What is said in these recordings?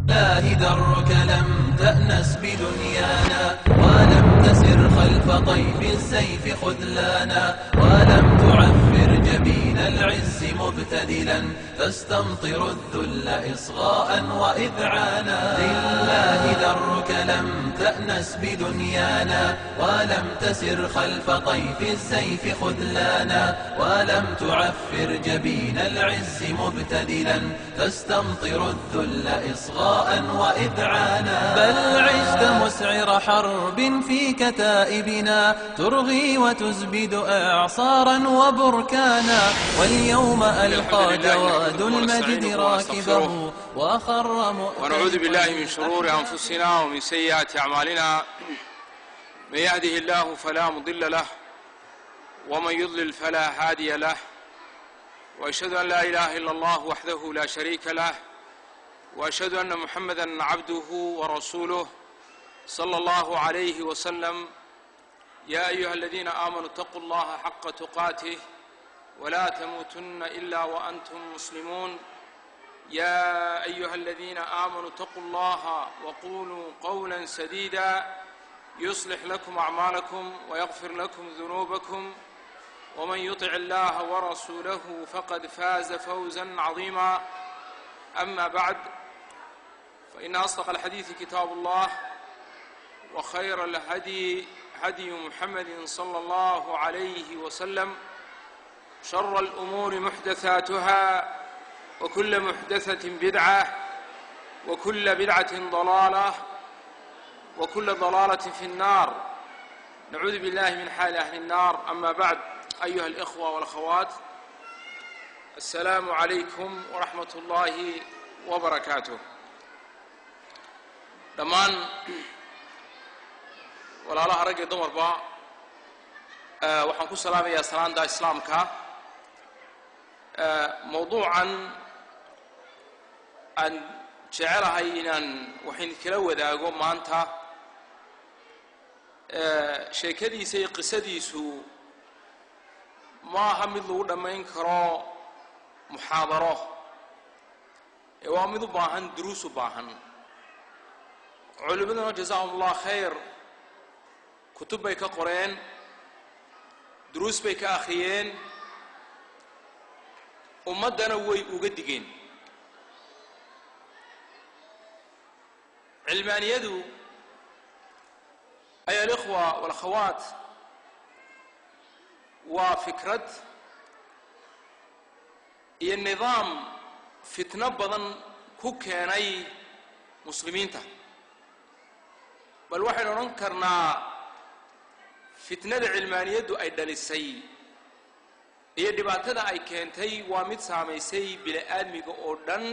الله درك لم تأنس بدنيانا، ولم تسر خلف طيف السيف خذلانا، ولم تعفر جبين العز مبتدلا، تستمطر الذل إصغاء وإذعانا. لله درك لم تأنس بدنيانا، ولم تسر خلف طيف السيف خذلانا، ولم تعفر جبين العز مبتدلا، تستمطر الذل إصغاء وإذعانا. بل عشت مسعر حرب في كتائبنا، ترغي وتزبد إعصارا وبركانا. واليوم ألقى جواد المجد راكبه وخر ونعوذ بالله من شرور أنفسنا ومن سيئات أعمالنا، من يهده الله فلا مضل له ومن يضلل فلا هادي له، وأشهد أن لا إله إلا الله وحده لا شريك له، وأشهد أن محمدا عبده ورسوله صلى الله عليه وسلم. يا أيها الذين آمنوا اتقوا الله حق تقاته ولا تموتن إلا وأنتم مسلمون. يا أيها الذين آمنوا اتقوا الله وقولوا قولا سديدا يصلح لكم أعمالكم ويغفر لكم ذنوبكم، ومن يطع الله ورسوله فقد فاز فوزا عظيما. أما بعد، فإن أصدق الحديث كتاب الله، وخير الهدي هدي محمد صلى الله عليه وسلم، شر الأمور محدثاتها، وكل محدثة بدعة، وكل بدعة ضلالة، وكل ضلالة في النار، نعوذ بالله من حال أهل النار. أما بعد، أيها الإخوة والأخوات، السلام عليكم ورحمة الله وبركاته. Dhammaan walaalaha rag iyo dumarba waxaan ku salaamayaa salaanda Islaamka. Mawduucan aan jecelahay inaan wax idinkala wadaago maanta, sheekadiisa iyo qisadiisu ma aha mid lagu dhammayn karo muxaadaro, ee waa mid u baahan duruus u baahan. Culimmaduna jazaahum Allah khayr kutub bay ka qoreen, duruus bay ka akhriyeen, ummaddana way uga digeen. Cilmaaniyadu, aya alikhwa walakhawaat, waa fikrad iyo nidaam fitno badan ku keenay muslimiinta. Bal waxaynu odhan karnaa fitnada cilmaaniyaddu ay dhalisay iyo dhibaatada ay keentay waa mid saamaysay bini aadmiga oo dhan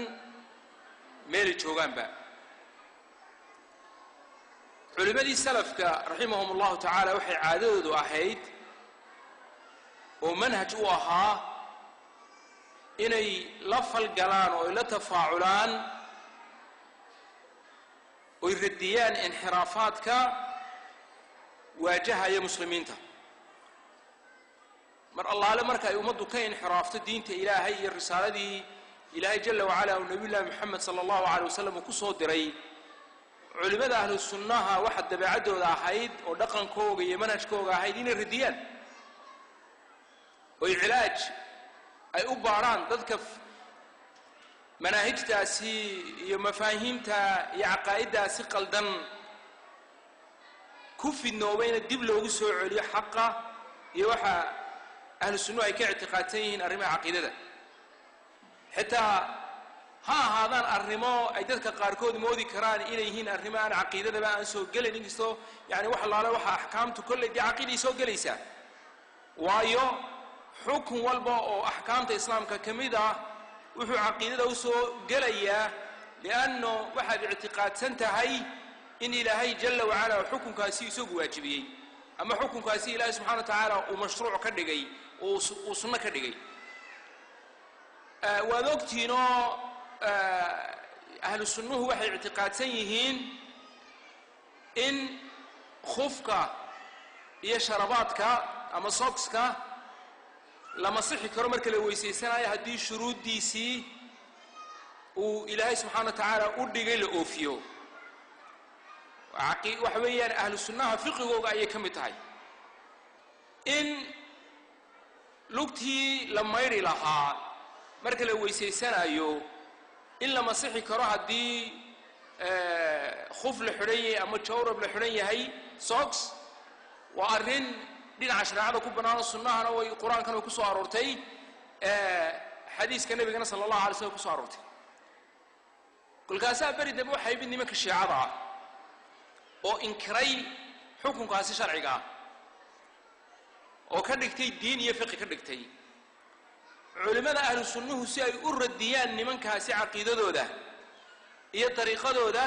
meelay joogaanba. Culimmadii salafka raximahum allahu tacaala waxay caadadoodu ahayd oo manhaj u ahaa inay la falgalaan oo ay la tafaaculaan oy radiyaan inxiraafaadka waajahaya muslimiinta. Mar allaale marka ay ummaddu ka inxiraafto diinta Ilaahay iyo risaaladii Ilaahay jala wacala uu Nabiy Llahi Moxamed sala Allahu alay wasalam uu ku soo diray, culimmada ahlu sunnaha waxaa dabeecaddooda ahayd oo dhaqankooga iyo manhajkooga ahayd inay radiyaan oy cilaaj ay u baadhaan dadka manaahijtaasi iyo mafaahiimta iyo caqaa'iddaasi qaldan ku fidnoobayna dib loogu soo celiyo xaqa iyo waxa ahlu sunnuhu ay ka ictiqaadsan yihiin arrimaha caqiidada, xitaa ha ahaadaan arrimo ay dadka qaarkood moodi karaan inay yihiin arrimo aan caqiidadaba aan soo gelayn. Inkastoo yani wax allaale waxa axkaamtu kolley dee caqiiday soo gelaysaa, waayo xukun walba oo axkaamta Islaamka ka mid ah wuxuu caqiidada u soo gelayaa, lianno waxaad ictiqaadsan tahay in Ilaahay jala wacala xukunkaasi isagu waajibiyey ama xukunkaasi Ilaahay subxana wa tacaala uu mashruuc ka dhigay oo uu sunno ka dhigay. Waad ogtihiinoo ahlu sunnuhu waxay ictiqaadsan yihiin in khufka iyo sharabaadka ama sokska la masixi karo marka la weysaysanayo haddii shuruuddiisii Uu Ilaahay subxaana wa tacaala u dhigay la oofiyo. Waxa weeyaan ahlu sunnaha fiqigooga ayay ka mid tahay in lugtii la maydhi lahaa marka la weysaysanayo in la masixi karo haddii khuf la xidhan yahay ama jawrab la xidhan yahay, socks. Waa arrin dhinaca shareecada ku bannaano, sunnahana way, Qur-aankana way ku soo aroortay, xadiiska Nebigana sala Allahu alay slam ku soo aroortay. Kolkaasaa beri dambe waxaa yimid nimanka Shiicada ah oo inkiray xukunkaasi sharciga ah oo ka dhigtay diin iyo fiqi ka dhigtay. Culimmada ahlu sunnuhu si ay u radiyaan nimankaasi caqiidadooda iyo dariiqadooda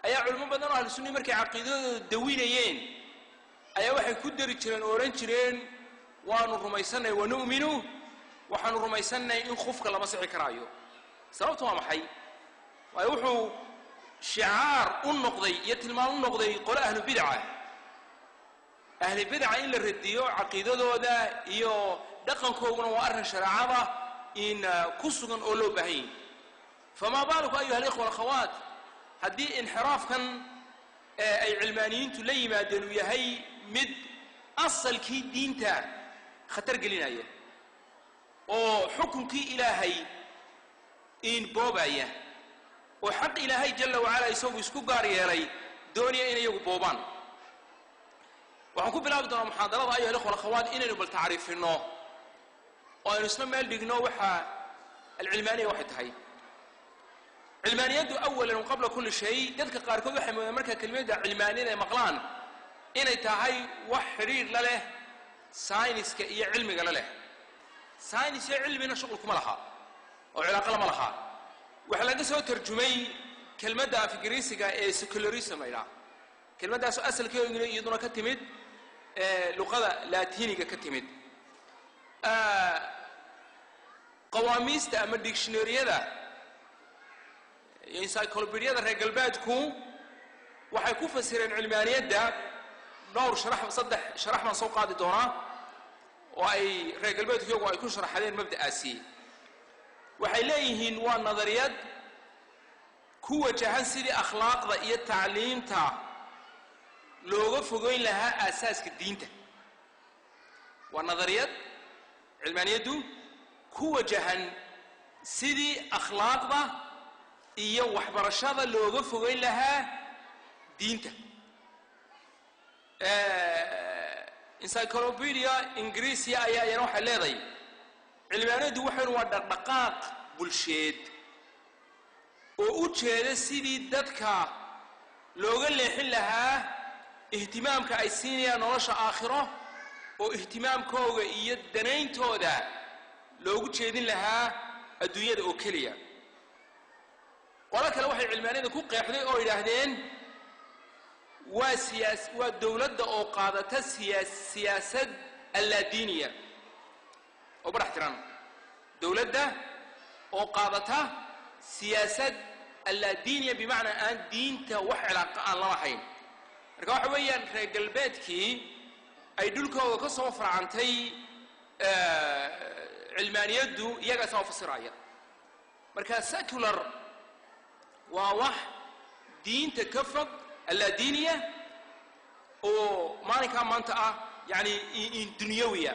ayaa culimo badan oo ahlu sunnihi markay caqiidadooda dawinayeen ayaa waxay ku dari jireen oo odhan jireen: "Waanu rumaysannahay, wa nu'minu, waxaanu rumaysannahay in khufka lama sixi karaayo." Sababtu waa maxay? Waayo wuxuu shicaar u noqday iyo tilmaam u noqday qole ahlu bidca. Ahli bidca in la radiyo caqiidadooda iyo dhaqankooguna waa arrin shareecada in ku sugan oo loo baahan yahy. Famaa baaluku, ayuha alikhwa alakhawaat, haddii inxiraafkan ay cilmaaniyiintu la yimaadeen uu yahay mid asalkii diinta khatar gelinaya oo xukunkii Ilaahay in boobaya oo xaq Ilaahay jalla wacala isagu isku gaar yeelay doonaya in iyagu boobaan? Waxaan ku bilaabi doonaa muxaadarada, ayuha alikhwa alakhawaat, inaynu bal tacriifinno oo aynu isla meel dhigno waxa alcilmaaniya waxay tahay. Cilmaaniyaddu, awalan qabla kulli shay, dadka qaarkood waxay moodaan markaa kelimadda cilmaaniyada ay maqlaan inay tahay wax xidhiidh la leh sayniska iyo cilmiga la leh. Saynis iyo cilmina shuqul kuma laha oo cilaaqo lama laha. Waxaa laga soo tarjumay kelmadda af Ingiriisiga ee secularism la idhaha, kelmaddaasoo asalkeeduna iyaduna ka timid luqada Laatiniga ka timid. Qawaamiista ama dictionaryada iyo encyclopediada reer galbeedku waxay ku fasireen cilmaaniyadda dhowr sharax. Saddex sharax baan soo qaadi doonaa oo ay reer galbeedku iyagu ay ku sharaxadeen mabda'aasi. Waxay leeyihiin waa nadariyad ku wajahan sidii akhlaaqda iyo tacliimta looga fogeyn lahaa aasaaska diinta. Waa nadariyad cilmaaniyaddu ku wajahan sidii akhlaaqda iyo waxbarashada looga fogeyn lahaa diinta. Encyclopedia Ingiriisiya ayaa iyana waxay leedahay cilmaaniyaddu waxaynu waa dhaqdhaqaaq bulsheed oo u jeeda sidii dadka looga leexin lahaa ihtimaamka ay siinayaan nolosha aakhiro oo ihtimaamkooga iyo danayntooda loogu jeedin lahaa adduunyada oo keliya. Qolo kale waxay cilmaaniyada ku qeexday oo yidhaahdeen waa dowladda oo qaadata siyaasad allaadiiniya oo badhax tiran, dowladda oo qaadata siyaasad allaadiiniya, bimacnaa aan diinta wax cilaaqa aan la lahayn. Marka waxa weeyaan reer galbeedkii ay dhulkooda ka soo farcantay cilmaaniyaddu iyagaa soo fasiraya. Marka secular waa wax diinta ka fog, allaadiiniya, oo maalinkaa maanta ah yani dunyawiya.